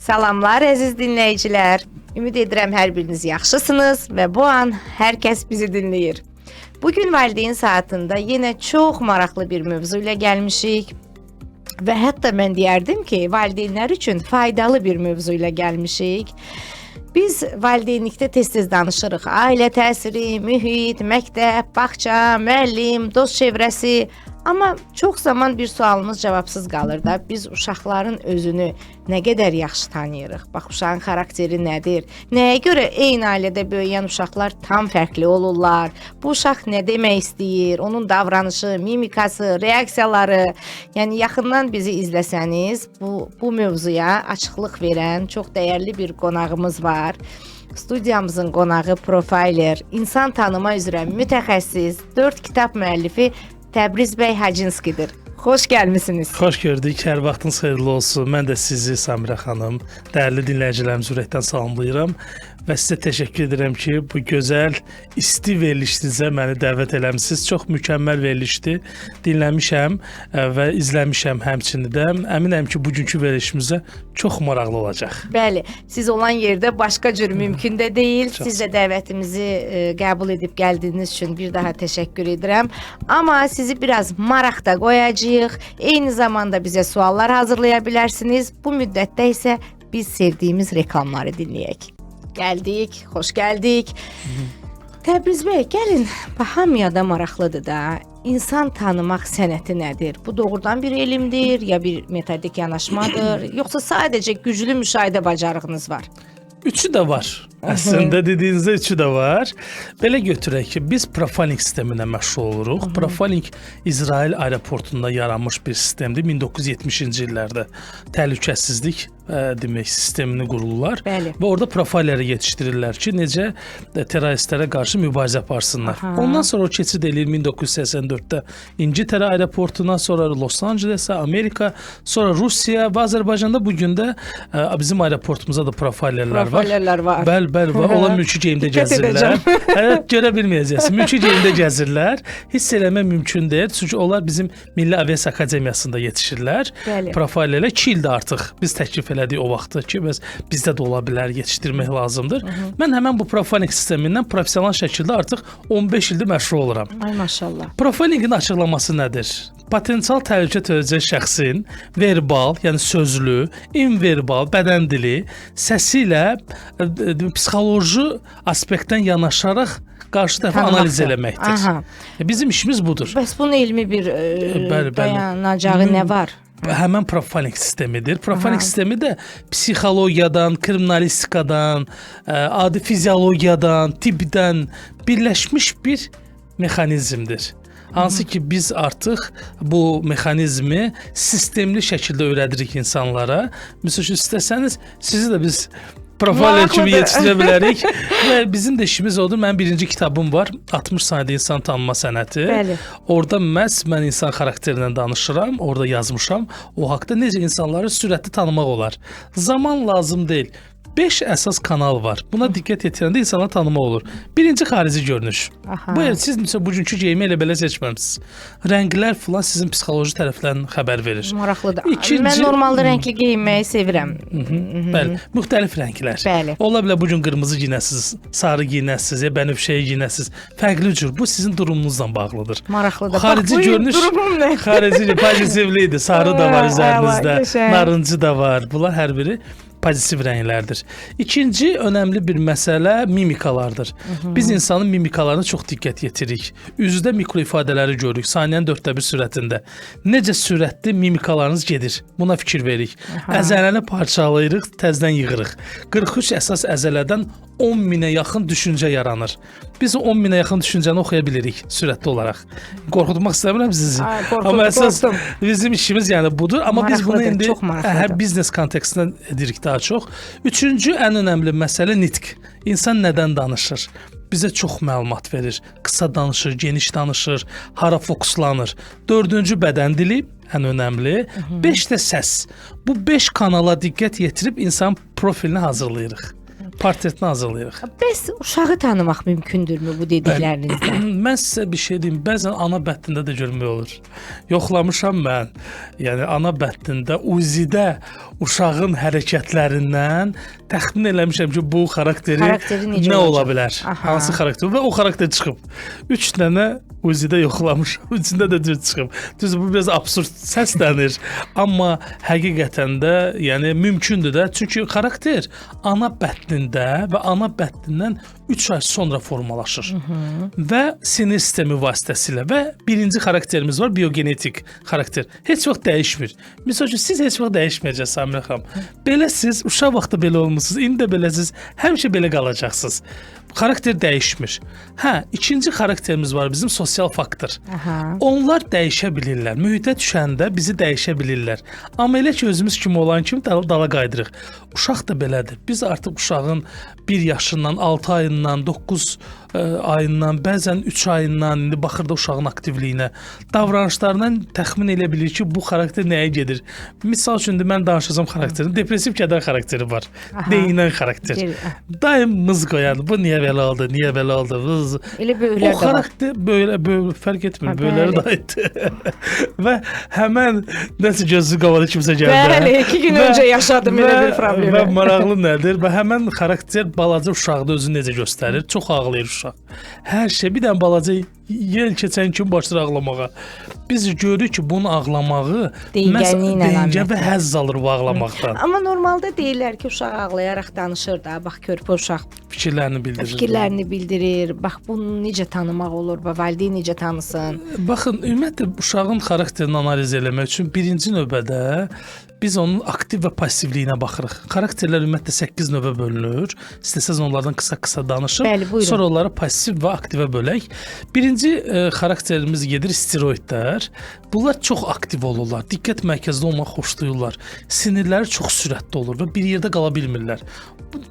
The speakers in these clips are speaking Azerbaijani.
Salamlar əziz dinləyicilər. Ümid edirəm hər biriniz yaxşısınız və bu an hər kəs bizi dinləyir. Bugün Valideyn Saatında yenə çox maraqlı bir mövzu ilə gəlmişik. Və hətta mən deyərdim ki, valideynlər üçün faydalı bir mövzu ilə gəlmişik. Biz valideynlikdə tez-tez danışırıq. Ailə təsiri, mühit, məktəb, bağça, müəllim, dost çevrəsi. Amma çox zaman bir sualımız cavabsız qalır da. Biz uşaqların özünü nə qədər yaxşı tanıyırıq? Bax, uşağın xarakteri nədir? Nəyə görə eyni ailədə böyüyən uşaqlar tam fərqli olurlar? Bu uşaq nə demək istəyir? Onun davranışı, mimikası, reaksiyaları. Yəni yaxından bizi izləsəniz, bu mövzuya açıqlıq verən çox dəyərli bir qonağımız var. Studiyamızın qonağı profiler, insan tanıma üzrə mütəxəssis, 4 kitab müəllifi Təbriz bəy Hacınskidir. Xoş gəlmisiniz. Xoş gördük. Hər vaxtınız xeyirli olsun. Mən də sizi Samirə xanım, dəyərli dinləyicilərimizi ürəkdən salamlayıram və sizə təşəkkür edirəm ki, bu gözəl isti verilişinizə məni dəvət eləmisiniz. Çox mükəmməl verilişdir. Dinləmişəm və izləmişəm həmçinin də. Əminəm ki, bugünkü verilişimizə çox maraqlı olacaq. Bəli, siz olan yerdə başqa cür mümkün də deyil. Çox Siz də dəvətimizi qəbul edib gəldiyiniz üçün bir daha təşəkkür edirəm. Amma sizi biraz maraqda qoyacağıq. Eyni zamanda bizə suallar hazırlaya bilərsiniz. Bu müddətdə isə biz sevdiyimiz reklamları dinləyək. Gəldik, xoş gəldik. Təbriz bəy, gəlin, bax, hamıya da maraqlıdır da. İnsan tanımaq sənəti nədir? Bu doğrudan bir elmdir, ya bir metodik yanaşmadır, yoxsa sadəcə güclü müşahidə bacarığınız var? Üçü də var. Əslində dediyinizdə üçü də var. Belə götürək ki, biz profiling sisteminə məşğul oluruq. Profiling İsrail aeroportunda yaranmış bir sistemdir. 1970-ci illərdə təhlükəsizlik demək sistemini qururlar. Bəli. Və orada profilləri yetişdirirlər ki, necə terroristlərə qarşı mübarizə aparsınlar. Ondan sonra o keçid eləyir 1984-də İngiltərə aeroportuna, sonra Los Ancelesə, Amerika, sonra Rusiya və Azərbaycanda bu gün də bizim aeroportumuzda da profillərlər var. Profillərlər var. Bəli, bəli, var. Onlar mülki geyimdə Diqqət gəzirlər. edəcəm. Evet, görə bilməyəcəksiniz. Mülki geyimdə gəzirlər. Hiss eləmək mümkün deyil. Çünki onlar bizim Milli Aviasiya Akademiyasında yetişirlər. Bəli. Profillərlə 2 ildə artıq biz təklif elədik o vaxtda ki, bəs bizdə də ola bilər, yetişdirmək lazımdır. Mən həmən bu profiling sistemindən professional şəkildə artıq 15 ildir məşğul oluram. Ay maşallah. Profilingin açıqlaması nədir? Potensial təhlükə törədəcək şəxsin verbal, yəni sözlü, inverbal, bədən dili, səsi ilə psixoloji aspektdən yanaşaraq qarşı tərəfi analiz Tanımaqdır. eləməkdir. Bizim işimiz budur. Bəs bunun elmi bir Bəli, bəli. dayanacağı nə var? Həmən profiling sistemidir. Profiling sistemi də psixologiyadan, kriminalistikadan, adi fiziologiyadan, tibbdən birləşmiş bir mexanizmdir. Hansı ki biz artıq bu mexanizmi sistemli şəkildə öyrədirik insanlara. Məsəl üçün istəsəniz sizi də biz profiler kimi Maraqlıdır. yetişdirə bilərik və bizim də işimiz odur. Mənim birinci kitabım var, 60 saniyədə insan tanıma sənəti. Bəli. Orada məhz mən insan xarakterindən danışıram, orada yazmışam. O haqda necə insanları sürətli tanımaq olar. Zaman lazım deyil. 5 əsas kanal var. Buna diqqət yetirəndə insanları tanımaq olur. Birinci xarici görünüş. Bu el siz məsələn bugünkü geyimi elə belə seçməmisiniz. Rənglər filan sizin psixoloji tərəfdən xəbər verir. Maraqlıdır. İkinci- Mən normalda rəngli geyinməyi sevirəm. Bəli, müxtəlif rənglər. Bəli. Ola bilər bu gün qırmızı giyinəsiniz, sarı giyinəsiniz, ya bənövşəyi giyinəsiniz. Fərqli cür. Bu sizin durumunuzla bağlıdır. Maraqlıdır. Bax, Xarici bu il görünüş, durumum nə? xarici pozitivli idi. Sarı da var Əla, üzərinizdə, qəşəng. narıncı da var. Bunlar hər biri pozitiv rənglərdir. İkinci önəmli bir məsələ mimikalardır. Biz insanın mimikalarına çox diqqət yetiririk. Üzdə mikro ifadələri görürük saniyənin 1/4 sürətində. Necə sürətli mimikalarınız gedir? Buna fikir veririk. Əzələni parçalayırıq, təzədən yığırıq. 43 əsas əzələdən 10 minə yaxın düşüncə yaranır. Biz o 10 minə yaxın düşüncəni oxuya bilirik sürətli olaraq. Qorxutmaq istəmirəm sizi. Ay, qorxutdu, Amma əsas qorxdum. bizim işimiz yəni budur. Amma biz bunu Maraqlıdır, indi çox maraqlıdır. hə, biznes kontekstində edirik daha çox. Üçüncü ən önəmli məsələ nitq. İnsan nədən danışır? Bizə çox məlumat verir. Qısa danışır, geniş danışır, hara fokuslanır. Dördüncü bədən dili ən önəmli. 5 də səs. Bu 5 kanala diqqət yetirib insan profilini hazırlayırıq. Portretini hazırlayırıq. Bəs uşağı tanımaq mümkündürmü bu dediklərinizdən? Mən sizə bir şey deyim, bəzən ana bətnində də görmək olur. Yoxlamışam mən. Yəni ana bətnində UZI-də uşağın hərəkətlərindən təxmin eləmişəm ki, bu xarakteri necə nə ola bilər? Aha. Hansı xarakter və o xarakter çıxıb. 3 dənə UZI-də yoxlamışam. Üçündə də düz çıxıb. Düzdür, bu biraz absurd səslənir, amma həqiqətən də, yəni mümkündür də. Çünki xarakter ana bətnində və ana bətnindən 3 ay sonra formalaşır. Və sinir sistemi vasitəsilə və birinci xarakterimiz var, biogenetik xarakter. Heç vaxt dəyişmir. Misal üçün siz heç vaxt dəyişməyəcəksiniz Samirə xanım. Belə siz uşaq vaxtı belə olmusunuz, indi də beləsiz, həmişə belə qalacaqsınız. Xarakter dəyişmir. Hə, ikinci xarakterimiz var bizim, sosial faktor. Aha. Onlar dəyişə bilirlər. Mühitə düşəndə bizi dəyişə bilirlər. Amma elə ki özümüz kimi olan kimi dala qayıdırıq. Uşaq da belədir. Biz artıq uşağın 1 yaşından, 6 ayından, 9 ayından, bəzən 3 ayından indi baxır da uşağın aktivliyinə, davranışlarından təxmin elə bilir ki, bu xarakter nəyə gedir. Misal üçün indi mən danışacağam xarakterin. Depressiv kədər xarakteri var. Deyinən xarakter. Daim mız qoyan. Bu niyə belə oldu? Niyə belə oldu? Vız. Elə böyüklər O də var. xarakter böyle böyle fərq etmir. Ha, Böyükləri bəli. də aiddir. Və həmən nəsə gözü qavalı kimsə gəldi. Bəli, 2 gün Və- öncə yaşadım elə bir problemi. Və maraqlı nədir? Və həmən xarakter balaca uşaqda özünü necə göstərir? Çox ağlayır uşaq. Hər şey bir dənə balaca yel keçən kimi başlayır ağlamağa. Biz görürük ki, bunun ağlamağı Deyingənliyin deyingən və əlaməti. həzz alır bu ağlamaqdan. Amma normalda deyirlər ki, uşaq ağlayaraq danışır da, bax körpə uşaq Fikirlərini bildirir. fikirlərini bildirir. Bax bunu necə tanımaq olur, və valideyn necə tanısın? Baxın, ümumiyyətlə uşağın xarakterini analiz eləmək üçün birinci növbədə biz onun aktiv və passivliyinə baxırıq. Xarakterlər ümumiyyətlə 8 növə bölünür. İstəsəz onlardan qısa-qısa danışım. Bəli, buyurun. Sonra onları passiv və aktivə bölək. Birinci xarakterimiz gedir steroidlər. Bunlar çox aktiv olurlar. Diqqət mərkəzində olmaq xoşlayırlar. Sinirləri çox sürətli olur və bir yerdə qala bilmirlər.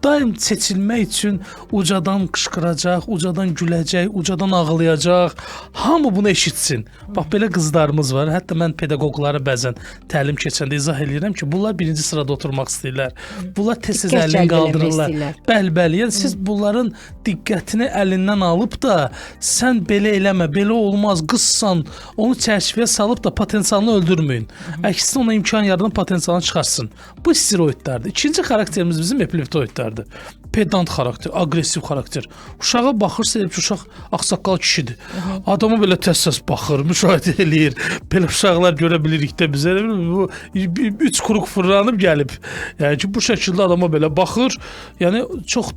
Daim seçilmək üçün ucadan qışqıracaq, ucadan güləcək, ucadan ağlayacaq. Hamı bunu eşitsin. Bax belə qızlarımız var. Hətta mən pedaqoqlara bəzən təlim keçəndə izah eləyirəm ki, bunlar birinci sırada oturmaq istəyirlər. Bunlar tez-tez Diqqət əlini cəlb eləmək qaldırırlar. istəyirlər. Bəli, bəli. Yəni siz bunların diqqətini əlindən alıb da sən belə eləmə, belə olmaz, qızsan, onu çərçivəyə salıb da potensialını öldürməyin. Əksinə ona imkan yaradın, potensialını çıxarsın. Bu steroidlərdir. İkinci xarakterimiz bizim epileptoidlərdir. Pedant xarakter, aqressiv xarakter. Uşağa baxırsa elə ki, uşaq ağsaqqal kişidir. Adama belə təs-təs baxır, müşahidə eləyir. Belə uşaqlar görə bilirik də biz. Elə bil bu 3 quruq fırlanıb gəlib. Yəni ki, bu şəkildə adama belə baxır. Yəni çox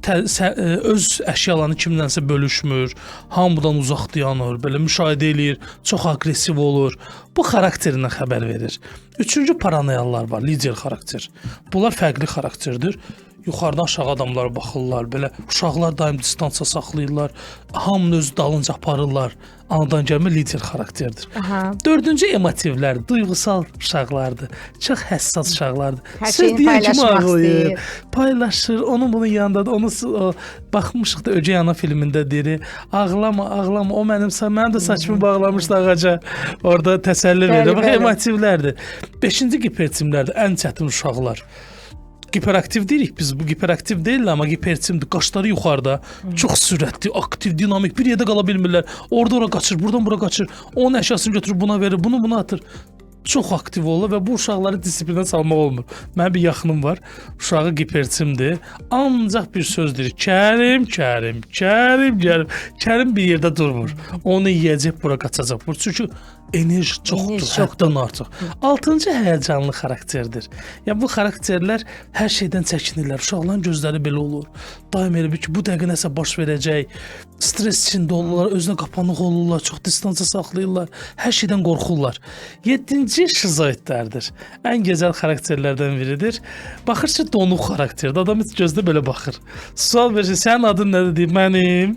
öz əşyalarını kimdənsə bölüşmür, hamıdan uzaq dayanır, belə müşahidə eləyir, çox aqressiv olur. Bu xarakterindən xəbər verir. Üçüncü paranoyallar var, lider xarakter. Bunlar fərqli xarakterdir. Yuxarıdan aşağı adamlar baxırlar, belə uşaqlar daim distansiya saxlayırlar, hamını öz dalınca aparırlar. Anadan gəlmə lider xarakterdir. Aha. Dördüncü emotivlər, duyğusal uşaqlardır. Çox həssas uşaqlardır. Hər Söz şeyini deyən kimi paylaşmaq ağlayır. istəyir. Paylaşır, onun bunun yanındadır. Onu baxmışıq da Ögey Ana filmində deyir, ağlama, ağlama, o mənim, mənim də saçımı bağlamışdı ağaca. Orada təsəlli verir. Bəli, Bax, bəli. emotivlərdir. Beşinci gipertimlərdir, ən çətin uşaqlar. Hiperaktiv deyirik biz. Bu hiperaktiv deyil amma hipertimdir. Qaşları yuxarıda, çox sürətli, aktiv, dinamik, bir yerdə qala bilmirlər. Orada ora qaçır, buradan bura qaçır. Onun əşyasını götürüb buna verir, bunu buna atır. Çox aktiv olur və bu uşaqları disiplinə salmaq olmur. Mənim bir yaxınım var. Uşağı hipertimdir. Ancaq bir söz deyir. Kərim, Kərim, Kərim, Kərim. Kərim bir yerdə durmur. Onu yeyəcək, bura qaçacaq. Bu çünki enerji çoxdur, Enerji çoxdur. həddən artıq. Altıncı həyəcanlı xarakterdir. Yəni bu xarakterlər hər şeydən çəkinirlər. Uşaqların gözləri belə olur. Daim elə bil ki, bu dəqiqə nəsə baş verəcək. Stres içində olurlar, özünə qapanıq olurlar, çox distansiya saxlayırlar, hər şeydən qorxurlar. Yeddinci şizoidlərdir. Ən gözəl xarakterlərdən biridir. Baxır ki, donuq xarakterdir. Adam heç gözdə belə baxır. Sual verir, sənin adın nədir? Deyir, mənim.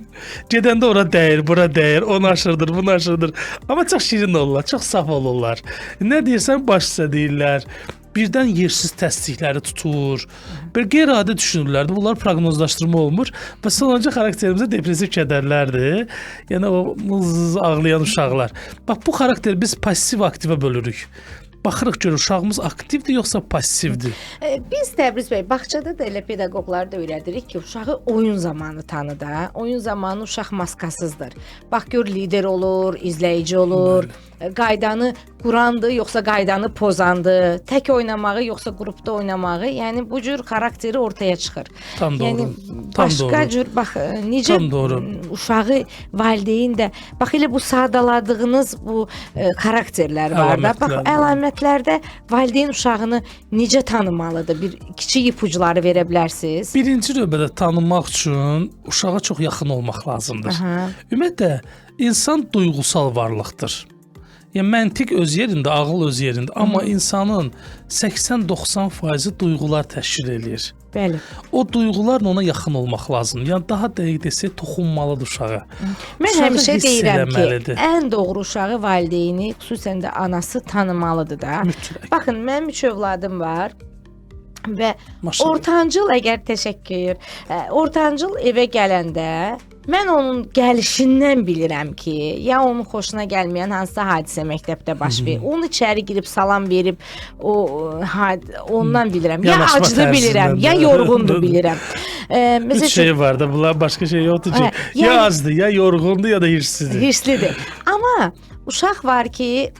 Gedəndə ora dəyir, bura dəyir, onu aşırdır, bunu aşırdır. Amma çox şirin olurlar, çox saf olurlar. Nə deyirsən, baş üstə deyirlər. Birdən yersiz təsdiqləri tutur. Bir qeyri-adi düşünürlər. Bunlar proqnozlaşdırma olmur. Və sonuncu xarakterimizdə depressiv kədərlərdir. Yəni o mız ağlayan uşaqlar. Bax bu xarakteri biz passiv aktivə bölürük. Baxırıq görürük uşağımız aktivdir yoxsa passivdir. Biz Təbriz bəy, bağçada da elə pedaqoqlar da öyrədirik ki, uşağı oyun zamanı tanı da. Oyun zamanı uşaq maskasızdır. Bax gör lider olur, izləyici olur, qaydanı qurandı yoxsa qaydanı pozandı, tək oynamağı yoxsa qrupda oynamağı, yəni bu cür xarakteri ortaya çıxır. Tam doğru. Yəni Tam başqa doğru. cür bax necə Tam doğru. Uşağı valideyn də bax elə bu sadaladığınız bu xarakterlər var da. Bax Əlamətlər var. Əlamətlərdə valideyn uşağını necə tanımalıdır? Bir kiçik ipucları verə bilərsiniz? Birinci növbədə tanımaq üçün uşağa çox yaxın olmaq lazımdır. Aha. Ümumiyyətlə insan duyğusal varlıqdır. Yəni məntiq öz yerində, ağıl öz yerində, amma insanın 80-90% duyğular təşkil eləyir. Bəli. O duyğularla ona yaxın olmaq lazımdır. Yəni daha dəqiq desək, toxunmalıdır uşağa. Mən Uşağı həmişə hiss deyirəm ki, eləməlidir. ən doğru uşağı valideyni, xüsusən də anası tanımalıdır da. Mütləq. Baxın, mənim 3 övladım var. Və Maşallah. ortancıl əgər təşəkkür, ortancıl evə gələndə mən onun gəlişindən bilirəm ki, ya onun xoşuna gəlməyən hansısa hadisə məktəbdə baş verir. Onu içəri girib salam verib o ondan bilirəm. Ya Yanaşma acdı bilirəm, tərzindən ya də. yorğundu bilirəm. Məsəl Üç şey var da, bunlar başqa şey yoxdur ki. Hə, Ya yəni- azdır, ya yorğundur, ya da hirslidir. Hirslidir. Amma uşaq var ki,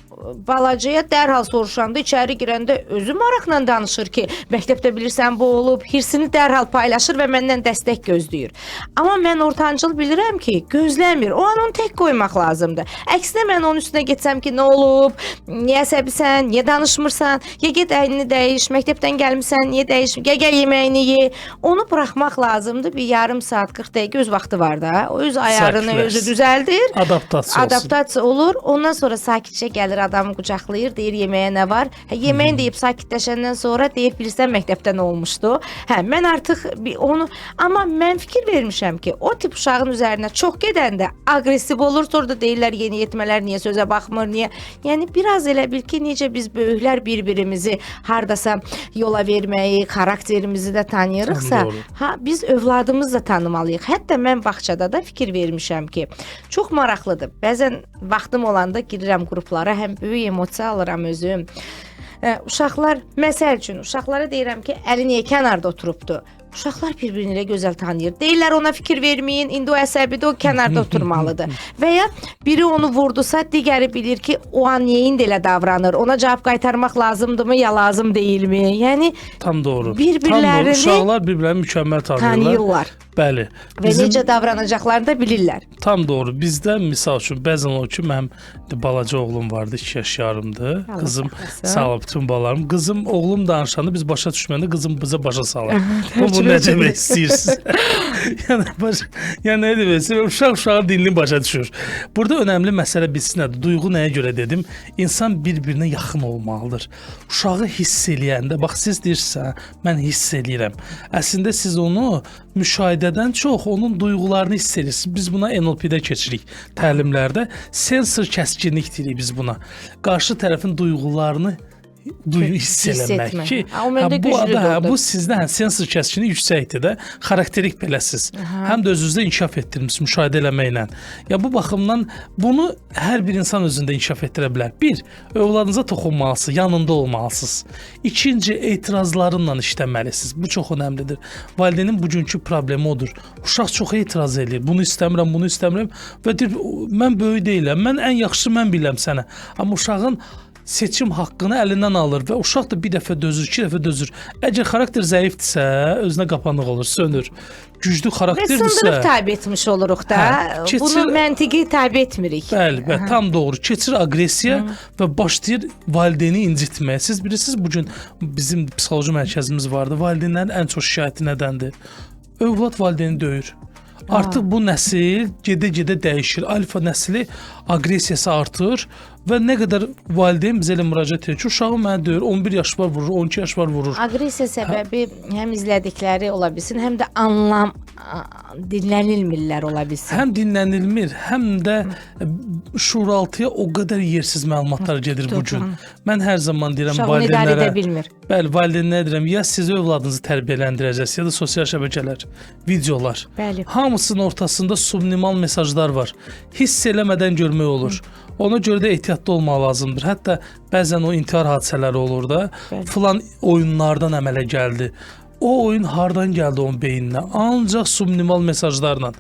balacaya dərhal soruşanda, içəri girəndə özü maraqla danışır ki, məktəbdə bilirsən bu olub, hirsini dərhal paylaşır və məndən dəstək gözləyir. Amma mən ortancıl bilirəm ki, gözləmir. O an onu tək qoymaq lazımdır. Əksinə mən onun üstünə getsəm ki, nə olub, niyə əsəbisən, niyə danışmırsan, ya get əynini dəyiş, məktəbdən gəlmisən, niyə dəyiş, gəl, gəl yeməyini ye. Onu buraxmaq lazımdır. Bir yarım saat, 40 dəqiqə öz vaxtı var da. O öz ayarını özü Sakitləşsin. düzəldir. Adaptasiya olsun. Adaptasiya olur. Ondan sonra sakitcə gəlir, adamı qucaqlayır, deyir yeməyə nə var? Hə, yeməyini deyib sakitləşəndən sonra deyir bilirsən məktəbdə nə olmuşdu? Hə, mən artıq onu, amma mən fikir vermişəm ki, o tip uşağın üzərinə çox gedəndə aqressiv olur. Sonra da deyirlər yeniyetmələr niyə sözə baxmır, niyə? Yəni biraz elə bil ki, necə biz böyüklər bir-birimizi hardasa yola verməyi, xarakterimizi də tanıyırıqsa, Tam doğru. ha biz övladımızı da tanımalıyıq. Hətta mən bağçada da fikir vermişəm ki, çox maraqlıdır. Bəzən vaxtım olanda girirəm qruplara, həm böyük emosiya alıram özüm. Uşaqlar, məsəl üçün, uşaqlara deyirəm ki, əli niyə kənarda oturubdu? Uşaqlar bir-birini elə gözəl tanıyır. Deyirlər ona fikir verməyin, indi o əsəbidir, o kənarda oturmalıdır. Və ya biri onu vurdusa, digəri bilir ki, o an niyə indi elə davranır? Ona cavab qaytarmaq lazımdırmı, ya lazım deyilmi? Yəni Tam doğru. Bir-birlərini Tam doğru. Uşaqlar bir-birlərini mükəmməl tanıyırlar. tanıyırlar Bəli. və necə davranacaqlarını da bilirlər. Tam doğru. Bizdə misal üçün bəzən olur ki, mənim balaca oğlum vardı, 2 yaş yarımdır. Allah Qızım, saxlasın. sağ ol bütün balalarım. Qızım, oğlum danışanda biz başa düşməndə qızım bizə başa salır. Bu nə demək istəyirsiniz? Yəni nə demək istəyir? Uşaq uşağın dilini başa düşür. Burada önəmli məsələ bilsin nədir? Duyğu nəyə görə dedim? İnsan bir-birinə yaxın olmalıdır. Uşağı hiss eləyəndə, bax siz deyirsinizsə, mən hiss eləyirəm. Əslində siz onu müşahidədən çox onun duyğularını hiss edirsiniz. Biz buna NLP-də keçirik təlimlərdə. Sensor kəskinlik deyirik biz buna. Qarşı tərəfin duyğularını hiss eləmək etmək. ki, Ha, o məndə hə, bu güclüdür adı, hə, orada. bu sizdə hə, sensor kəskinlik yüksəkdir də, xarakterik beləsiz. Həm də özünüzdə inkişaf etdirmisiniz müşahidə eləməklə. Ya bu baxımdan bunu hər bir insan özündə inkişaf etdirə bilər. Bir, övladınıza toxunmalısınız, yanında olmalısınız. İkinci, etirazlarınla işləməlisiniz. Bu çox önəmlidir. Valideynin bugünkü problemi odur. Uşaq çox etiraz eləyir. Bunu istəmirəm, bunu istəmirəm və deyir, mən böyük deyiləm, mən ən yaxşısı mən bilirəm sənə. Amma uşağın seçim haqqını əlindən alır və uşaq da bir dəfə dözür, iki dəfə dözür. Əgər xarakter zəifdirsə, özünə qapanıq olur, sönür. Güclü Və xarakterdirsə, sındırıb tabe etmiş oluruq da. Hə, keçir- Bunu məntiqi tabe etmirik. Bəli, bəli, tam doğru. Keçir aqressiya və başlayır valideyni incitməyə. Siz bilirsiniz, bu gün bizim psixoloji mərkəzimiz vardı. Valideynlərin ən çox şikayəti nədəndir? Övlad valideyni döyür. Artıq bu nəsil gedə-gedə dəyişir. Alfa nəsli aqressiyası artır və nə qədər valideyn bizə elə müraciət edir ki, uşağım məni döyür, 11 yaş var vurur, 12 yaş var vurur. Aqressiya səbəbi həm izlədikləri ola bilsin, həm də dinlənilmirlər ola bilsin. Həm dinlənilmir, həm də şuuraltıya o qədər yersiz məlumatlar gedir bu gün. Mən hər zaman deyirəm valideynlərə, bilmir. Bəli, valideynlərə deyirəm, ya siz övladınızı tərbiyələndirəcəksiniz, ya da sosial şəbəkələr, videolar. Bəli. Hamısının ortasında subliminal mesajlar var. Hiss eləmədən görmək olur. Ona görə də ehtiyatlı olmaq lazımdır. Hətta bəzən o intihar hadisələri olur da, Bəli. Filan oyunlardan əmələ gəldi. O oyun hardan gəldi onun beyninə? Ancaq subliminal mesajlarla.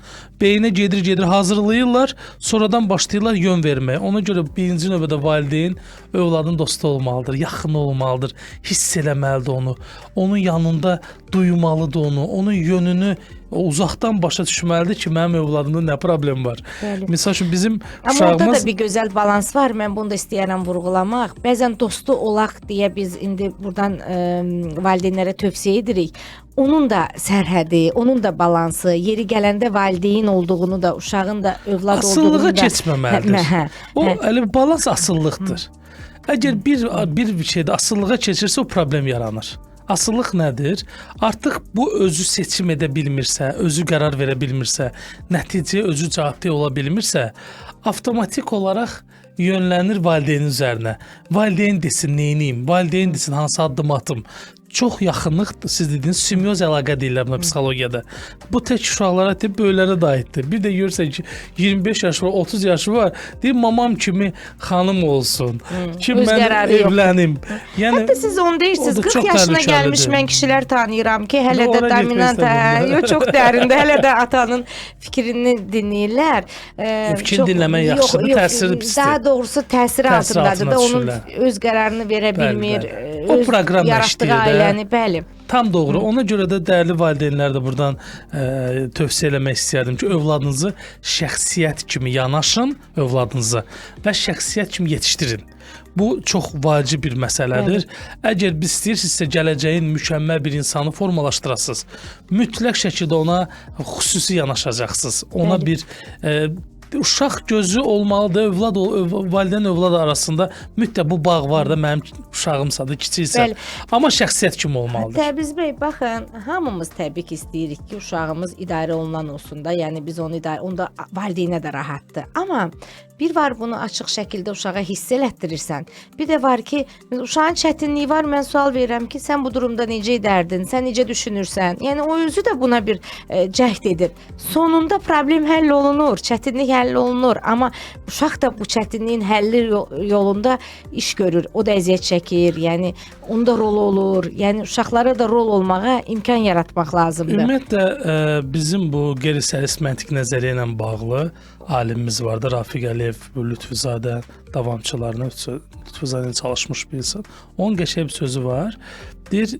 Beyinə gedir, hazırlayırlar, sonradan başlayırlar yön verməyə. Ona görə birinci növbədə valideyn övladın dostu olmalıdır, yaxını olmalıdır, hiss eləməlidir onu. Onun yanında duymalıdır onu, onun yönünü uzaqdan başa düşməlidir ki, mənim övladımda nə problem var. Bəli. Misal üçün bizim Amma uşağımız... orada da bir gözəl balans var. Mən bunu da istəyirəm vurğulamaq. Bəzən dostu olaq deyə biz indi buradan valideynlərə tövsiyə edirik. Onun da sərhədi, onun da balansı, yeri gələndə valideyn olduğunu da, uşağın da övlad asıllığa olduğunu da keçməməlidir. Hə, O elə balans asıllıqdır. Əgər bir şeydə asıllığa keçirsə o problem yaranır. Asıllıq nədir? Artıq bu özü seçim edə bilmirsə, özü qərar verə bilmirsə, nəticəyə özü cavabdeh ola bilmirsə, avtomatik olaraq yönlənir valideynin üzərinə. Valideyn desin neyniyim, valideyn desin hansı addım atım. Çox yaxınlıq, siz dediyiniz simbiyoz əlaqə deyirlər buna psixologiyada. Bu tək uşaqlara deyil, böyüklərə də aiddir. Bir də görürsən ki, 25 yaşı var, 30 yaşı var, deyir mamam kimi xanım olsun, ki öz mən evlənim. Yəni, hətta siz onu deyirsiniz, 40 yaşına gəlmiş mən kişilər tanıyıram ki, hələ də dominant, yox, çox dərində, hələ də atanın fikrini dinləyirlər. Fikrini dinləmək yaxşıdır, təsiri pisdir. Daha doğrusu təsiri altındadır da, onun öz qərarını verə bilmir. O proqramla işləyir də. Ailəni, bəli. Tam doğru. Ona görə də dəyərli valideynlər də buradan tövsiyə eləmək istəyərdim ki, övladınızı şəxsiyyət kimi yanaşın övladınıza və şəxsiyyət kimi yetişdirin. Bu çox vacib bir məsələdir. Bəli. Əgər biz istəyirsinizsə gələcəyin mükəmməl bir insanı formalaşdırasınız, mütləq şəkildə ona xüsusi yanaşacaqsınız. Ona Bəli. bir uşaq gözü olmalıdır, övlad, valideyn övlad arasında mütləq bu bağ var da, mənim uşağımsa da, kiçiksə. Bəli. Amma şəxsiyyət kimi olmalıdır. Təbriz bəy, baxın, hamımız təbii ki istəyirik ki, uşağımız idarə olunan olsun da, yəni biz onu idarə, onda valideynə də rahatdır. Amma bir var bunu açıq şəkildə uşağa hiss elətdirirsən, bir də var ki, uşağın çətinliyi var, mən sual verirəm ki, sən bu durumda necə edərdin, sən necə düşünürsən? Yəni o özü də buna bir cəhd edir. Sonunda problem həll olunur, çətinlik həll olunur, amma uşaq da bu çətinliyin həlli yolunda iş görür, o da əziyyət çəkir, yəni onda rol olur, yəni uşaqlara da rol olmağa imkan yaratmaq lazımdır. Ümumiyyətlə, bizim bu qeyri-səlis məntiq nəzəriyyə ilə bağlı alimimiz vardı, Rafiq Əliyev, Lütfüzadə davamçılarına, Lütfüzadə ilə çalışmış bir insan. Onun qəşəng bir sözü var. Deyir,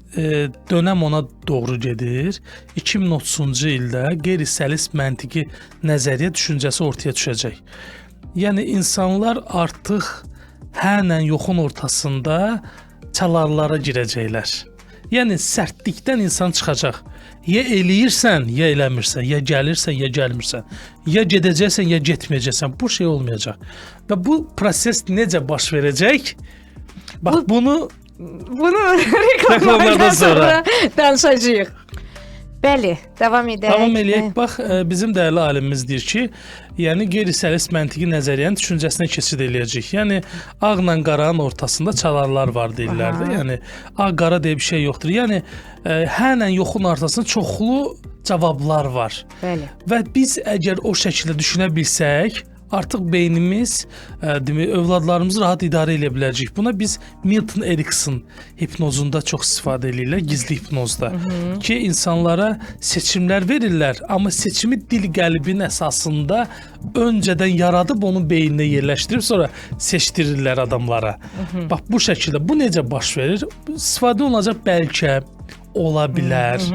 dönəm ona doğru gedir. 2030-cu ildə qeyri-səlis məntiqi nəzəriyyə düşüncəsi ortaya düşəcək. Yəni, insanlar artıq hə ilə yoxun ortasında çalarlara girəcəklər. Yəni, sərtlikdən insan çıxacaq. Ya eləyirsən, ya eləmirsən, ya gəlirsən, ya gəlmirsən, ya gedəcəksən, ya getməyəcəksən. Bu şey olmayacaq. Və bu proses necə baş verəcək? Bax, bunu reklamlardan sonra danışacağıq. Bəli, davam edək. Davam eləyək. Bax, bizim dəyərli alimimiz deyir ki, yəni qeyri-səlis məntiqi nəzəriyyənin düşüncəsinə keçid eləyəcək. Yəni ağla qaranın ortasında çalarlar var deyirlər də. Yəni ağ qara deyə bir şey yoxdur. Yəni hə ilə yoxun ortasında çoxlu cavablar var. Bəli. Və biz əgər o şəkildə düşünə bilsək, artıq beynimiz, demək, övladlarımızı rahat idarə eləyə biləcəyik. Buna biz Milton Erickson hipnozunda çox istifadə eləyirlər, gizli hipnozda. Ki, insanlara seçimlər verirlər, amma seçimi dil qəlbinin əsasında öncədən yaradıb onun beyninə yerləşdirib, sonra seçdirirlər adamlara. Bax, bu şəkildə. Bu necə baş verir? İstifadə olunacaq bəlkə, ola bilər.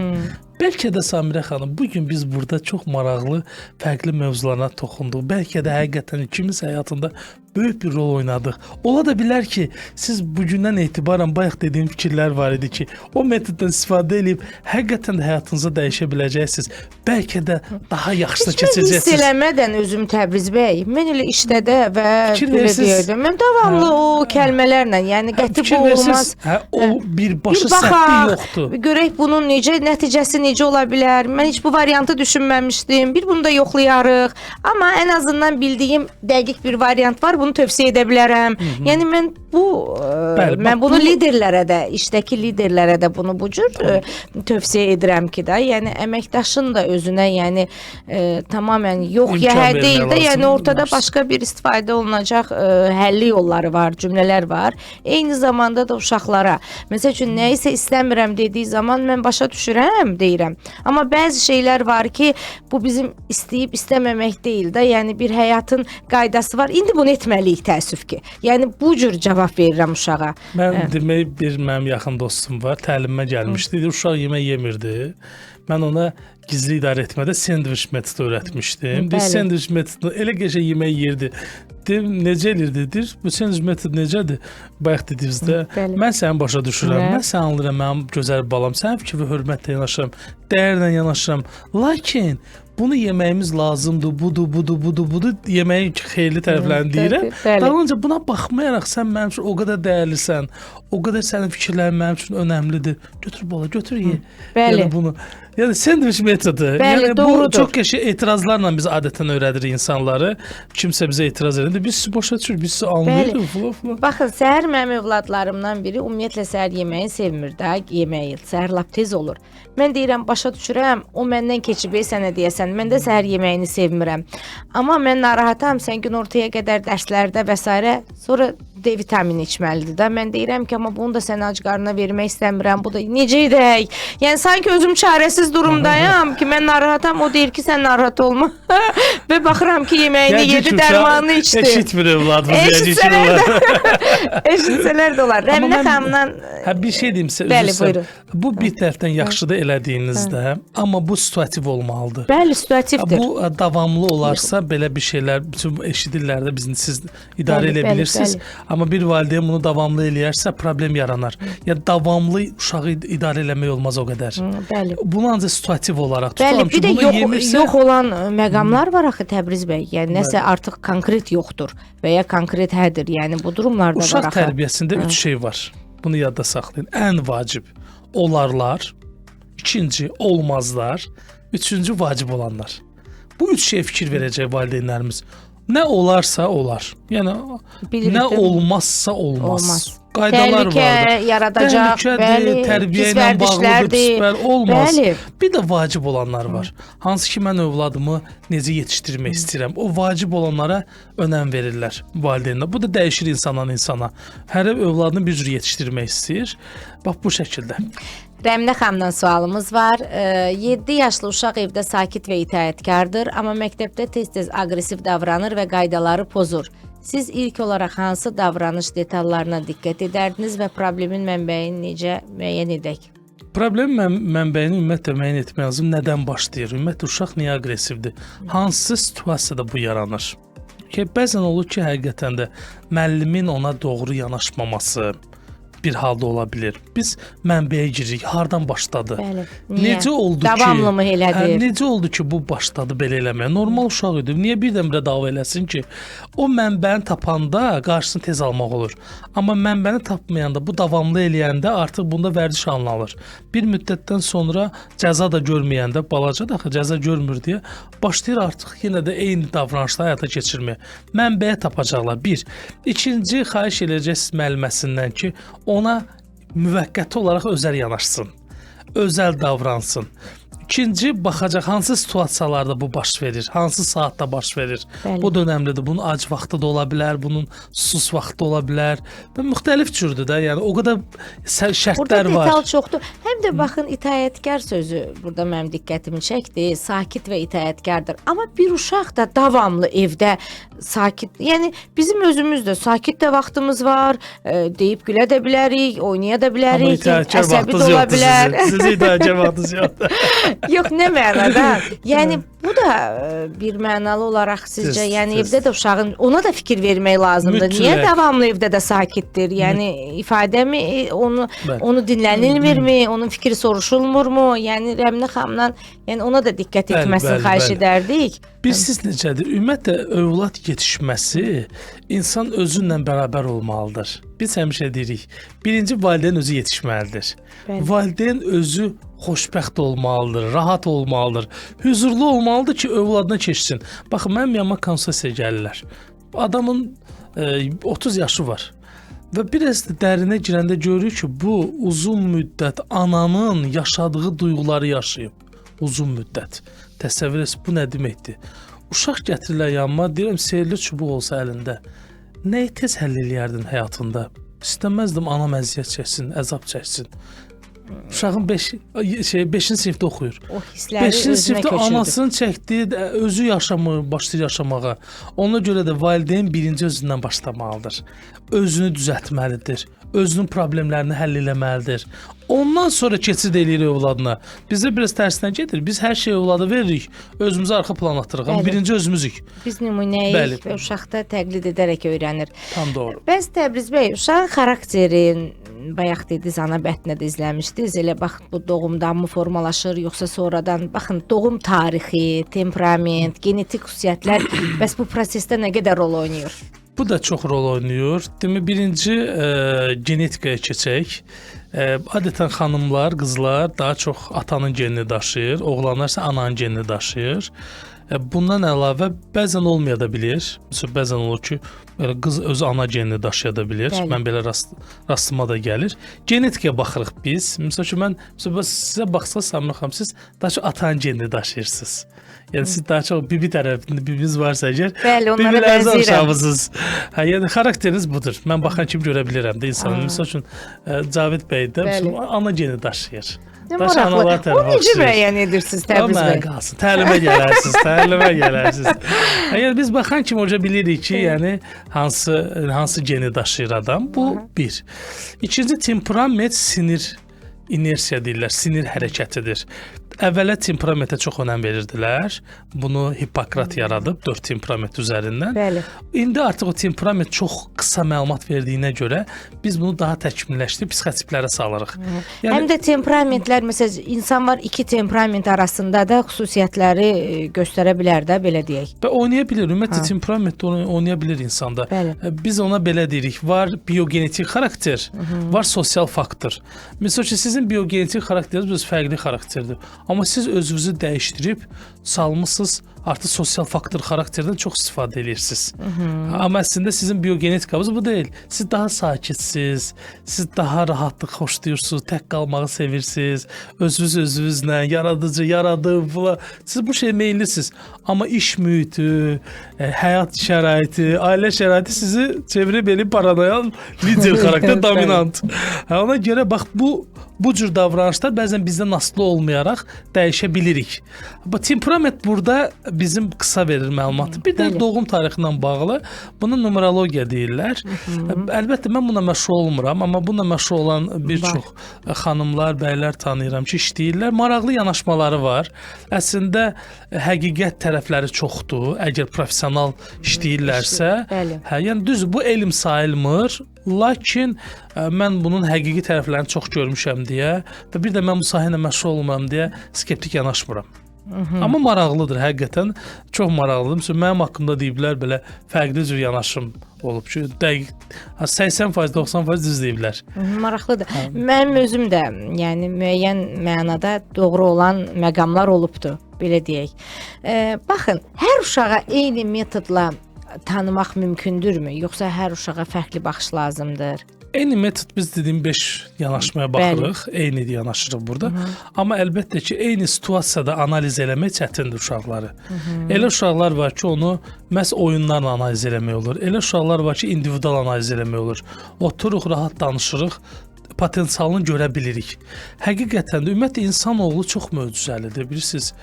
Bəlkə də Samirə xanım, bugün biz burada çox maraqlı, fərqli mövzularına toxunduq. Bəlkə də həqiqətən ikimiz həyatında böyük bir rol oynadıq. Ola da bilər ki, siz bugündən etibarən bayaq dediyim fikirlər var idi ki, o metoddan istifadə edib həqiqətən də həyatınızı dəyişə biləcəksiniz. Bəlkə də daha yaxşısına keçəcəksiniz. Heç mən hiss eləmədən özüm Təbriz bəy, mən elə işdə də və belə deyirdim. Mən davamlı o kəlmələrlə, yəni qəti bu olmaz. Hə, o birbaşa sərtlik yoxdur. Görək bunun necə nəticəsi necə necə ola bilər? Mən heç bu variantı düşünməmişdim. Bir bunu da yoxlayarıq. Amma ən azından bildiyim dəqiq bir variant var, bunu tövsiyə edə bilərəm. Yəni mən bu Bəli, mən bax bunu bu- liderlərə də, işdəki liderlərə də bunu bu cür tövsiyə edirəm ki də, yəni əməkdaşın da özünə, yəni tamamilə yox ya İmkan hə vermək deyil də, yəni lazım. ortada başqa bir istifadə olunacaq həlli yolları var, cümlələr var. Eyni zamanda da uşaqlara. Məsəl üçün nəyisə istəmirəm dediyi zaman mən başa düşürəm deyirəm. Amma bəzi şeylər var ki, bu bizim istəyib istəməmək deyil də, yəni bir həyatın qaydası var. İndi bunu etməliyik təəssüf ki. Yəni bu cür cavab verirəm uşağa. Mən demək bir mənim yaxın dostum var, təlimimə gəlmişdi. Dedi, uşaq yemək yemirdi. Mən ona gizli idarə etmədə sendviç metodu öyrətmişdim. Deyir, sendviç metodunu elə qəşəng yemək yeyirdi. Deyim, necə elirdi? Deyir, bu sendviç metodu necədir? Bayaq dediyinizdə, mən səni başa düşürəm, mən səni anlayıram, mənim gözəl balam, sənin fikri hörmətlə yanaşıram, dəyərlə yanaşıram. Lakin bunu yeməyimiz lazımdır, budur, budur, budur, budur. Yeməyin xeyirli tərəflərini deyirəm. Dalınca buna baxmayaraq sən mənim üçün o qədər dəyərlisən, o qədər sənin fikirlərin mənim üçün önəmlidir. Götür bala, götür ye. Bəli. Yəni bunu, yəni sendviç metodu. Bəli, yəni bu doğrudur. çox qəşəng etirazlarla biz adətən öyrədirik insanları. Kimsə bizə etiraz edir. Biz sizi başa düşürük, biz sizi anlayırıq filan filan. Baxın, səhər mənim övladlarımdan biri ümumiyyətlə səhər yeməyi sevmir də, yeməyi. Səhər lap tez olur. Mən deyirəm, başa düşürəm, o məndən keçib sənə deyəsən, mən də səhər yeməyini sevmirəm. Amma mən narahatam, sən günortaya qədər dərslərdə və s. sonra D vitamini içməlidir də. Mən deyirəm ki, amma bunu da sənə ac qarnına vermək istəmirəm. Bu da necə edək? Yəni sanki özüm çarəsiz durumdayam ki, mən narahatam, o deyir ki, sən narahat olma. Və baxıram ki, yeməyini yedi, dərmanını içdi. Eşitmir övladımız. Eşitsələr də olar. Rəminə xanımdan Hə, bir şey deyim sizə, Bəli, buyurun. Bu bir tərəfdən yaxşıdır elədiyinizdə, amma bu situativ olmalıdır. Bəli, situativdir. Bu davamlı olarsa belə bir şeylər bütün eşidirlər də bizim siz idarə Bəli, edə bilirsiniz. bəli. Amma bir valideyn bunu davamlı eləyərsə problem yaranar. Ya davamlı uşağı idarə eləmək olmaz o qədər. Bəli. Bunu ancaq situativ olaraq Bəli, tutalım ki, bir də bunu yox, yemirsə yox olan məqamlar var axı Təbriz bəy. Yəni nəsə artıq konkret yoxdur və ya konkret hədir. Yəni bu durumlarda var uşaq axı. tərbiyəsində 3 şey var. Bunu yadda saxlayın. Ən vacib olarlar, ikinci olmazlar, üçüncü vacib olanlar. Bu üç şeyə fikir verəcək valideynlərimiz. Nə olarsa olar. Yəni Bilirik, nə değil mi? olmazsa olmaz. Olmaz. Qaydalar Təhlükə vardır. yaradacaq, Təhlükədir, bəli, tərbiyə pis ilə bağlıdır, vərdişlərdir. pis bəli, olmaz. Bəli. Bir də vacib olanlar var. Hansı ki mən övladımı necə yetişdirmək istəyirəm. O vacib olanlara önəm verirlər valideynlər. Bu da dəyişir insandan insana. Hər övladını bir cür yetişdirmək istəyir. Bax bu şəkildə. Rəminə xanımdan sualımız var. 7 yaşlı uşaq evdə sakit və itaətkardır, amma məktəbdə tez-tez aqressiv davranır və qaydaları pozur. Siz ilk olaraq hansı davranış detallarına diqqət edərdiniz və problemin mənbəyini necə müəyyən edək? Problem mənbəyini ümumiyyətlə müəyyən etmək lazım. Nədən başlayır? Ümumiyyətlə uşaq niyə aqressivdir? Hansı situasiyada bu yaranır? Ki bəzən olur ki, həqiqətən də müəllimin ona doğru yanaşmaması bir halda ola bilər. Biz mənbəyə giririk. Hardan başladı? Bəli. Niyə? Necə oldu ki? Davamlı mı elədir? Hə, necə oldu ki, bu başladı belə eləməyə? Normal uşaq idi. Niyə birdən-birə dava eləsin ki? O mənbəni tapanda qarşısını tez almaq olur. Amma mənbəni tapmayanda, bu davamlı eləyəndə artıq bunda vərdiş halını alır. Bir müddətdən sonra cəza da görməyəndə, balaca da axı cəza görmür deyə başlayır artıq yenə də eyni davranışları həyata keçirməyə. Mənbəyə tapacaqlar. Bir. İkinci, xahiş eləyəcəksiniz müəlliməsindən ki, ona müvəqqəti olaraq özəl yanaşsın. Özəl davransın. İkinci, baxacaq hansı situasiyalarda bu baş verir, hansı saatda baş verir. Bəli. Bu da önəmlidir. Bunun ac vaxtı da ola bilər, bunun sus vaxtı da ola bilər. Və müxtəlif cürdür də. Yəni o qədər Burada şərtlər var. detal çoxdur. Həm də baxın itaətkar sözü burada mənim diqqətimi çəkdi. Sakit və itaətkardır. Amma bir uşaq da davamlı evdə sakit, yəni bizim özümüz də sakit də vaxtımız var, deyib gülə də bilərik, oynaya da Amma bilərik, itaətkar əsəbi də vaxtınız ola yoxdur bilər. sizin. Sizin itaətkar vaxtınız yoxdur. Yox, nə mənada? Yəni bu da bir mənalı olaraq sizcə, Düz, yəni düz. evdə də uşağın ona da fikir vermək lazımdır. Niyə Mütləq. davamlı evdə də sakitdir? Yəni ifadəmi onu Bəli. onu dinlənilmirmi? Onun fikri soruşulmurmu? Yəni Rəminə xanımdan yəni ona da diqqət Bəli, etməsini bəli, xahiş bəli. edərdik. Bilirsiniz necədir? Ümumiyyətlə övlad yetişməsi insan özünlə bərabər olmalıdır. Biz həmişə deyirik, birinci valideyn özü yetişməlidir. Bəli. Valideyn özü Xoşbəxt olmalıdır, rahat olmalıdır, hüzurlu olmalıdır ki, övladına keçsin. Baxın, mənim yanıma konsultasiya gəlirlər. Adamın 30 yaşı var. Və biraz da dərinə girəndə görürük ki, bu uzun müddət ananın yaşadığı duyğuları yaşayıb. Uzun müddət. Təsəvvür et, bu nə deməkdir? Uşaq gətirirlər yanıma, deyirəm, sehirli çubuq olsa əlində, nəyi tez həll eləyərdin həyatında? İstəməzdim anam əziyyət çəksin, əzab çəksin. Uşağın 5-ci sinifdə oxuyur. O hissləri 5-ci özünə sinifdə köçürdü. anasının çəkdiyi, özü yaşamır, başlayır yaşamağa. Ona görə də valideyn birinci özündən başlamalıdır. Özünü düzəltməlidir. Özünün problemlərini həll eləməlidir. Ondan sonra keçid eləyir övladına. Bizdə biraz tərsinə gedir. Biz hər şeyi övlada veririk, özümüzü arxa plan atırıq. Amma birinci özümüzük. Biz nümunəyik Bəli. və uşaq da təqlid edərək öyrənir. Tam doğru. Bəs Təbriz bəy, uşağın xarakteri, bayaq dediniz, ana bətnə də izləmişdiniz. Elə bax bu doğumdanmı formalaşır, yoxsa sonradan? Baxın, doğum tarixi, temperament, genetik xüsusiyyətlər bəs bu prosesdə nə qədər rol oynayır? Bu da çox rol oynayır. Demək, birinci genetikaya keçək. Adətən xanımlar, qızlar daha çox atanın genini daşıyır, oğlanlar isə ananın genini daşıyır. Bundan əlavə bəzən olmaya da bilir. Məsələn, bəzən olur ki, belə qız öz ana genini daşıya da bilir. Bəli. Mən belə rastıma da gəlir. Genetikaya baxırıq biz. Məsəl üçün mən məsələn, sizə baxsa Samira xanım, siz daha çox atanın genini daşıyırsınız. Yəni siz daha çox bibi tərəfində bibiniz varsa əgər, Bəli, onlara bibilərinizə bənzəyirəm. oxşamısınız. Hə, yəni xarakteriniz budur. Mən baxan kimi görə bilirəm də insanın. Məsəl üçün Cavid bəy də Bəli. ana geni daşıyır. Nə Daşı maraqlı. analar Onu tərəfi necə oxşayır. müəyyən edirsiniz Təbriz Mənə bəy? qalsın. Təlimə gələrsiniz, təlimə gələrsiniz. Yəni biz baxan kimi oca bilirik ki, yəni hansı geni daşıyır adam. Bu bir. İkinci temperament sinir inersiya deyirlər, sinir hərəkətidir. Əvvələ temperamentə çox önəm verirdilər. Bunu Hippokrat yaradıb 4 temperament üzərindən. Bəli. İndi artıq o temperament çox qısa məlumat verdiyinə görə biz bunu daha təkmilləşdirib psixotiplərə salırıq. Yəni Həm də temperamentlər, məsələn, insan var iki temperament arasında da xüsusiyyətləri göstərə bilər də, belə deyək. Və oynaya bilir. Ümumiyyətlə temperament oynaya bilir insanda. Bəli. Biz ona belə deyirik. Var biogenetik xarakter, var sosial faktor. Məsəl üçün sizin biogenetik xarakteriniz biraz fərqli xarakterdir. Amma siz özünüzü dəyişdirib salmısınız, artıq sosial faktor xarakterdən çox istifadə edirsiniz. Amma əslində sizin biogenetikanız bu deyil. Siz daha sakitsiz, siz daha rahatlıq xoşlayırsınız, tək qalmağı sevirsiniz, özünüz özünüzlə yaradıcı, yaradıb falan. Siz bu şeyə meyillisiniz. Amma iş mühiti, həyat şəraiti, ailə şəraiti sizi çevirib eləyib paranoyal lider xarakter, dominant. Hə, ona görə bax bu cür davranışlar bəzən bizdən asılı olmayaraq dəyişə bilirik. Bu temperament burada bizim qısa verir məlumatı. Bir də Bəli. doğum tarixi ilə bağlı buna numerologiya deyirlər. Əlbəttə mən buna məşğul olmuram, amma bununla məşğul olan bir çox xanımlar, bəylər tanıyıram ki, işləyirlər. Maraqlı yanaşmaları var. Əslində həqiqət tərəfləri çoxdur. Əgər professional işləyirlərsə, Bəli. hə, yəni düz bu elm sayılmır. Lakin mən bunun həqiqi tərəflərini çox görmüşəm deyə və bir də mən bu sahə ilə məşğul olmuram deyə skeptik yanaşmıram. Amma maraqlıdır, həqiqətən çox maraqlıdır. Məsələn, mənim haqqımda deyiblər belə fərqli cür yanaşım olub ki, dəqiq 80%, 90% düz deyiblər. Maraqlıdır. Mənim özüm də, yəni müəyyən mənada doğru olan məqamlar olubdu, belə deyək. Baxın, hər uşağa eyni metodla tanımaq mümkündürmü, yoxsa hər uşağa fərqli baxış lazımdır? Eyni metod biz dediyim 5 yanaşmaya baxırıq, eyni yanaşırıq burada. Amma əlbəttə ki, eyni situasiyada analiz eləmək çətindir uşaqları. Elə uşaqlar var ki, onu məhz oyunlarla analiz eləmək olur. Elə uşaqlar var ki, individual analiz eləmək olur. Oturuq, rahat danışırıq, potensialını görə bilirik. Həqiqətən də ümumiyyətlə insanoğlu çox möcüzəlidir, bilirsiniz.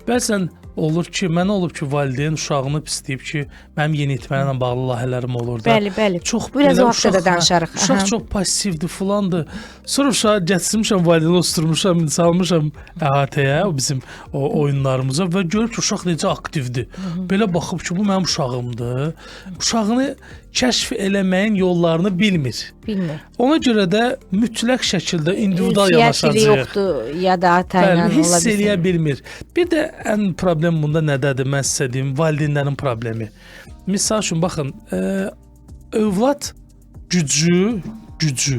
Bəzən olur ki, mənə olub ki, valideyn uşağını pisləyib ki, mənim yeniyetmə ilə bağlı layihələrim olur da. Bəli, bəli. Çox Biraz belə o haqda da uşaq, danışarıq. Uşaq Aha. çox passivdir, filandır. Sonra uşağı gətirmişəm, valideyni osturmuşam, salmışam əhatəyə, o bizim o oyunlarımıza və görüb ki, uşaq necə aktivdir. Belə baxıb ki, bu mənim uşağımdır. Uşağını kəşf eləməyin yollarını bilmir. Bilmir. Ona görə də mütləq şəkildə individual Ünsiyyət yanaşacağıq. dili yoxdur ya da ata ilə Bəli, hiss ola bilsin. eləyə bilmir. Bir də ən problem bunda nədədir? Mən sizə deyim, valideynlərin problemi. Misal üçün baxın, övlad gücü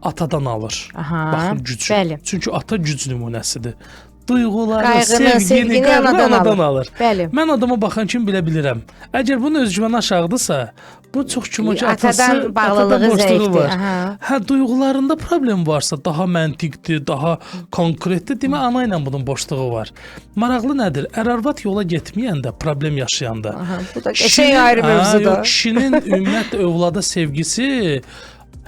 Atadan alır. Aha, Baxın gücü. Bəli. Çünki ata güc nümunəsidir. Duyğuları, Qayğını, sevgini, qayğını anadan anadan alır. alır. Bəli. Mən adama baxan kimi bilə bilirəm. Əgər bunun özgüvəni aşağıdırsa, bu çox güman ki, Atadan atası, bağlılığı atadan boşluğu zəifdir. var. Aha. Hə, duyğularında problem varsa, daha məntiqdir, daha konkretdir, demək ana ilə bunun boşluğu var. Maraqlı nədir? Ər-arvad yola getməyəndə, problem yaşayanda. Aha, bu da qəşəng ayrı mövzudur. Yox, kişinin ümumiyyətlə övlada sevgisi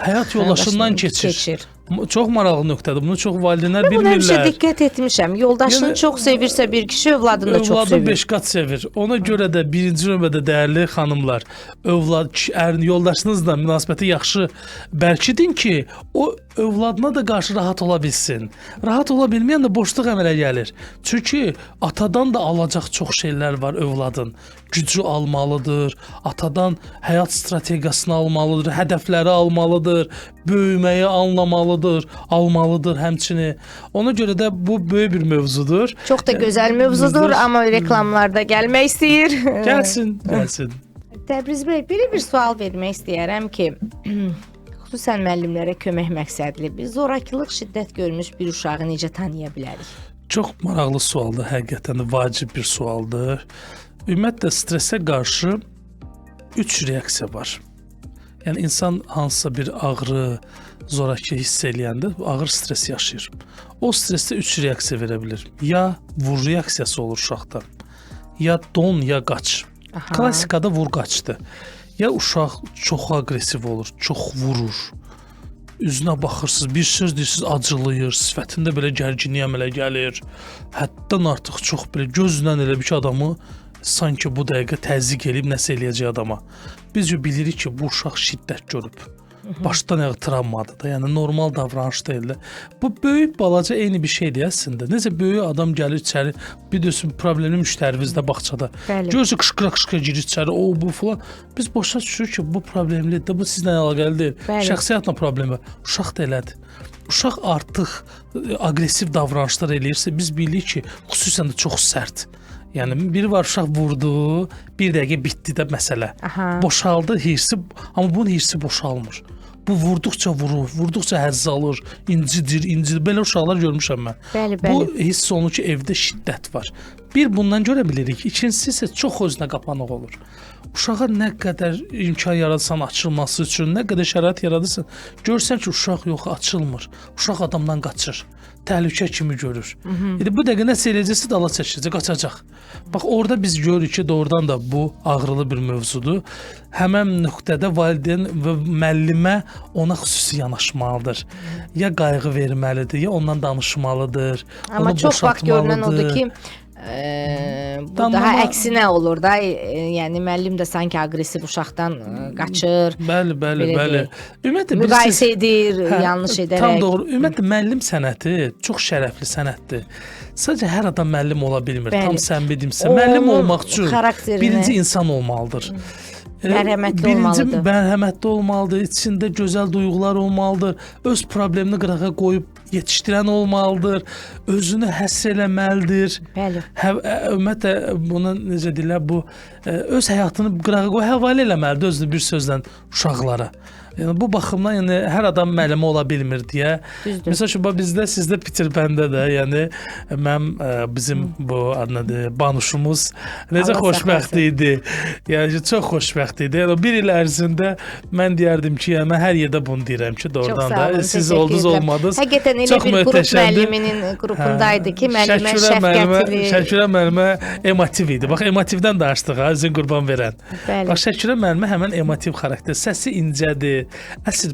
həyat yoldaşından keçir. Keçir. Çox maraqlı nöqtədir. Bunu çox valideynlər Mən buna həmişə bilmirlər. diqqət etmişəm. Yoldaşını Yəni- çox sevirsə bir kişi, övladını da çox Övladı sevir. 5 qat sevir. Ona görə də birinci növbədə dəyərli xanımlar, övlad ərin yoldaşınızla münasibəti yaxşı bərkidin ki, o övladına da qarşı rahat ola bilsin. Rahat ola bilməyən də boşluq əmələ gəlir. Çünki atadan da alacaq çox şeylər var övladın. Gücü almalıdır, atadan həyat strategiyasını almalıdır, hədəfləri almalıdır, böyüməyi anlamalıdır, almalıdır həmçinin. Ona görə də bu böyük bir mövzudur. Çox da gözəl mövzudur, amma reklamlarda gəlmək istəyir. Gəlsin, gəlsin. Təbriz bəy, belə bir sual vermək istəyərəm ki, xüsusən müəllimlərə kömək məqsədli biz zorakılıq, şiddət görmüş bir uşağı necə tanıya bilərik? Çox maraqlı sualdır, həqiqətən də vacib bir sualdır. Ümumiyyətlə stressə qarşı 3 reaksiya var. Yəni insan hansısa bir ağrı, zorakı hiss eləyəndə ağır stres yaşayır. O strесdə 3 reaksiya verə bilir. Ya vur reaksiyası olur uşaqda, ya don, ya qaç. Aha. Klassikada vur qaçdı. Ya uşaq çox aqressiv olur, çox vurur. Üzünə baxırsınız, bir söz deyirsiniz, acılayır, sifətində belə gərginlik əmələ gəlir. Həddən artıq çox belə gözlə elə bir ki, adamı sanki bu dəqiqə təzyiq eləyib nəsə eləyəcək adama. Biz bilirik ki, bu uşaq şiddət görüb. Başdan ayağa travmadır da, yəni normal davranış deyil də. Bu böyük balaca eyni bir şeydir əslində. Necə böyük adam gəlir içəri, bir də problemli müştəriniz də bağçada. Görürsə qışqıra-qışqıra girir içəri, o bu filan. Biz boşa düşürük ki, bu problemlidir də, bu sizlə əlaqəli deyil. Bəli. Şəxsi həyatla problemi var. Uşaq da elədir. Uşaq artıq aqressiv davranışlar eləyirsə, biz bilirik ki, xüsusən də çox sərt. Yəni biri var uşaq vurdu, bir dəqiqə bitdi də məsələ. Aha. Boşaldı hirsi, amma bunun hirsi boşalmır. Bu vurduqca vurur, vurduqca həzz alır, incidir, incidir. Belə uşaqlar görmüşəm mən. Bəli, bəli. Bu hiss olunur ki, evdə şiddət var. Bir bundan görə bilirik. İkincisi isə çox özünə qapanıq olur. Uşağa nə qədər imkan yaradırsan açılması üçün, nə qədər şərait yaradırsan, görsən ki, uşaq yox, açılmır. Uşaq adamdan qaçır. Təhlükə kimi görür. İndi bu dəqiqə nəsə eləyəcəksə dala çəkiləcək, qaçacaq. Bax orada biz görürük ki, doğrudan da bu ağrılı bir mövzudur. Həmən nöqtədə valideyn və müəllimə ona xüsusi yanaşmalıdır. Ya qayğı verməlidir, ya ondan danışmalıdır. Amma onu çox vaxt görünən odur boşaltmalıdır. ki, bu daha əksinə olur da, yəni müəllim də sanki aqressiv uşaqdan qaçır. Bəli, bəli, bəli. Ümumiyyətlə müqayisə edir, yanlış edərək. Tam doğru. Ümumiyyətlə müəllim sənəti çox şərəfli sənətdir. Sadəcə hər adam müəllim ola bilmir. Bəli. Tam səmimi deyimsə, müəllim olmaq üçün xarakterini... birinci insan olmalıdır. Mərhəmətli birinci olmalıdır. Mərhəmətli olmalıdır, içində gözəl duyğular olmalıdır, öz problemini qırağa qoyub yetişdirən olmalıdır, özünü həsr eləməlidir. Bəli. Ümumiyyətlə buna necə deyirlər, bu öz həyatını qırağa qoyub həvalə eləməlidir özünü bir sözlə uşaqlara. Yəni bu baxımdan yəni hər adam müəllimi ola bilmir deyə. Düzdür. Məsəl üçün bizdə sizdə Peterpəndə də yəni mənim bizim bu adı nədir, Banuşumuz necə Allah xoşbəxt saxlasın. idi. Yəni çox xoşbəxt idi. Yəni bir il ərzində mən deyərdim ki, yəni mən hər yerdə bunu deyirəm ki, doğrudan çox sağ olun, da siz oldunuz edirəm. olmadınız. Həqiqətən elə Çox bir qrup möhtəşəmdir. müəlliminin qrupundaydı ki, müəllimə şəfqətli. Şəkirə müəllimə emotiv idi. Bax emotivdən danışdıq ha, özün qurban verən. Bəli. Bax Şəkirə müəllimə həmən emotiv xarakter, səsi incədir. Əsl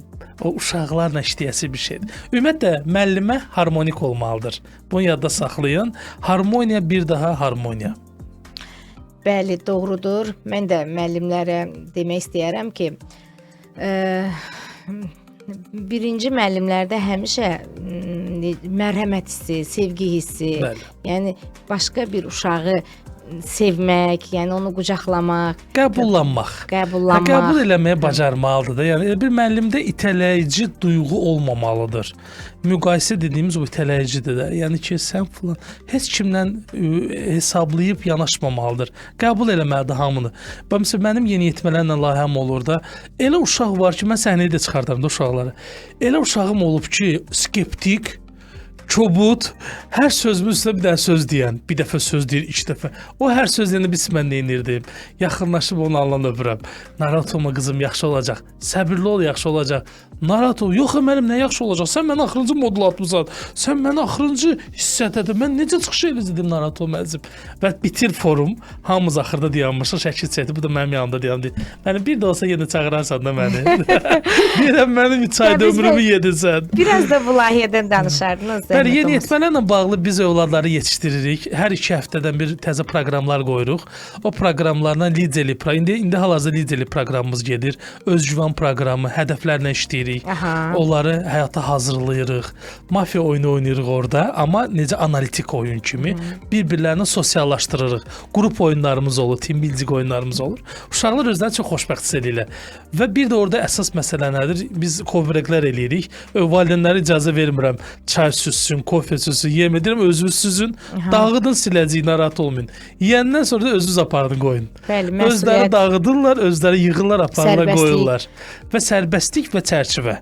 o uşaqlarla işləyəsi bir şeydir. Ümumiyyətlə müəllimə harmonik olmalıdır. Bunu yadda saxlayın. Harmoniya bir daha harmoniya. Bəli, doğrudur. Mən də müəllimlərə demək istəyərəm ki, birinci müəllimlərdə həmişə mərhəmət hissi, sevgi hissi, Bəli. yəni başqa bir uşağı sevmək, yəni onu qucaqlamaq, Qəbullanmaq. Qəbullanmaq. Hə, qəbul eləməyə bacarmalıdır da. Yəni elə bir müəllimdə itələyici duyğu olmamalıdır. Müqayisə dediyimiz o itələyicidir də. Yəni ki, sən filan heç kimlə hesablayıb yanaşmamalıdır. Qəbul eləməlidir hamını. Bax məsələn mənim yeniyetmələrlə layihəm olur da. Elə uşaq var ki, mən səhnəyə də çıxardıram da uşaqları. Elə uşağım olub ki, skeptik, kobud, hər sözümün üstünə bir dənə söz deyən, bir dəfə söz deyir, iki dəfə. O hər söz deyəndə biz mən nə edirdim? Yaxınlaşıb onun alnından öpürəm. Narahat olma qızım, yaxşı olacaq. Səbirli ol, yaxşı olacaq. Narahat ol. Yox, müəllim, nə yaxşı olacaq? Sən məni axırıncı modula atmısan. Sən məni axırıncı hissədə mən necə çıxış edəcəm dedim, narahat olma əzizim. Və bitir forum. Hamımız axırda dayanmışıq, şəkil çəkdi. Bu da mənim yanımda dayandı. Məni bir də olsa yenə çağırarsan da məni. Deyirəm mənim 3 ayda ömrümü yedin sən. Biraz da bu layihədən danışardınız. Bəli, yeniyetmələrlə bağlı biz övladları yetişdiririk. Hər 2 həftədən bir təzə proqramlar qoyuruq. O proqramlarla liderlik, indi hal-hazırda liderlik proqramımız gedir. Özgüvən proqramı, hədəflərlə işləyirik. Aha. Onları həyata hazırlayırıq. Mafiya oyunu oynayırıq orada, amma necə analitik oyun kimi bir-birlərini sosiallaşdırırıq. Qrup oyunlarımız olur, team building oyunlarımız olur. Uşaqlar özlərini çox xoşbəxt hiss eləyirlər. Və bir də orada əsas məsələ nədir? Biz kovreklər eləyirik. Valideynlərə icazə vermirəm. Çay süzsün, kofe süzsün, yemə deyirəm, özünüz süzün. Dağıdın, siləcəyin, narahat olmayın. Yeyəndən sonra da özünüz aparın, qoyun. Bəli, Özləri məsuliyyət. dağıdırlar, özləri yığırlar, aparırlar, Sərbəstlik. qoyurlar. Və sərbəstlik və çərçivə.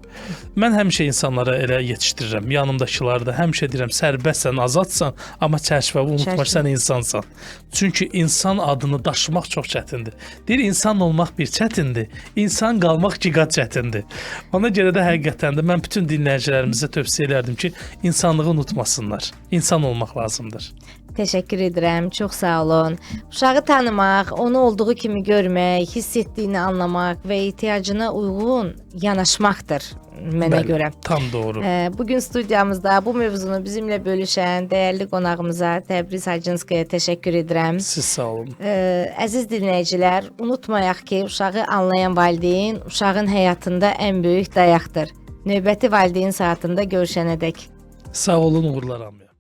Mən həmişə insanlara elə yetişdirirəm. Yanımdakıları da həmişə deyirəm, sərbəstsən, azadsan, amma çərçivəni unutma, Çərçivə. sən insansan. Çünki insan adını daşımaq çox çətindir. Deyir, insan olmaq bir çətindir, insan qalmaq giqat çətindir. Ona görə də həqiqətən də mən bütün dinləyicilərimizə tövsiyə edərdim ki, insanlığı unutmasınlar. İnsan olmaq lazımdır. Təşəkkür edirəm. Çox sağ olun. Uşağı tanımaq, onu olduğu kimi görmək, hiss etdiyini anlamaq və ehtiyacına uyğun yanaşmaqdır mənə Bəli, görə. Tam doğru. Bugün studiyamızda bu mövzunu bizimlə bölüşən dəyərli qonağımıza Təbriz Hacınskaya təşəkkür edirəm. Siz sağ olun. Əziz dinləyicilər, unutmayaq ki, uşağı anlayan valideyn uşağın həyatında ən böyük dayaqdır. Növbəti valideyn saatında görüşənədək. Sağ olun, uğurlar hamıya.